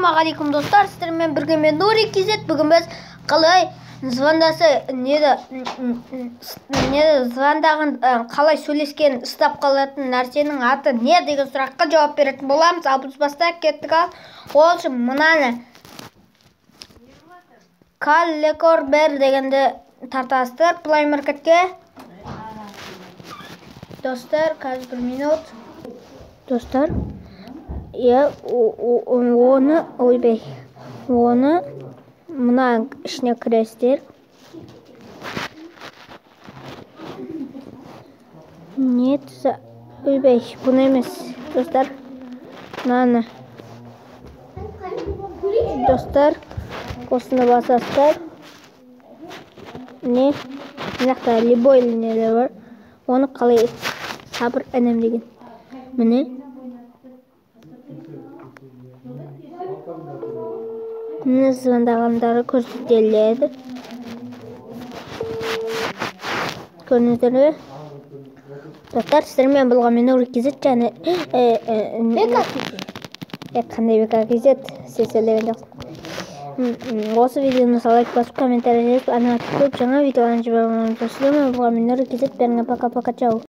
Ассалаумағалейкум, достар! Сіздермен бірге мен, Нури KZ. Бүгін біз қалай звондаса, неді не звондаған, қалай сөйлескен ұстап қалатын нәрсенің аты не деген сұраққа жауап беретін боламыз. Ал біз бастайық, кеттік. Ал ол үшін мынаны, Call Recorder дегенді тартасыздар Play Marketке. Достар, қазір бір минут. Достар, иә, оны, ойбай, оны мына ішіне кіресіздер. Нет, ойбай, бұны емес, достар, мынаны. Достар, осыны басасыздар. Не, мына жақта любой нелер бар. Оны қалай, Сабыр інім деген, міне. Міне, звондағандары көрсетіледі, көрдіңіздер ме, достар? Сіздермен болған мен, Нұр KZ және Бека. Қандай Бека KZ? Сен сөйлеген жоқсың. Осы видеоны лайк басып, комментарий жазып, ана көп жаңа видеоларды жіберуіңізді. Сіздермен болған мен, Нұр KZ. Бәріңе пока, пока, чао.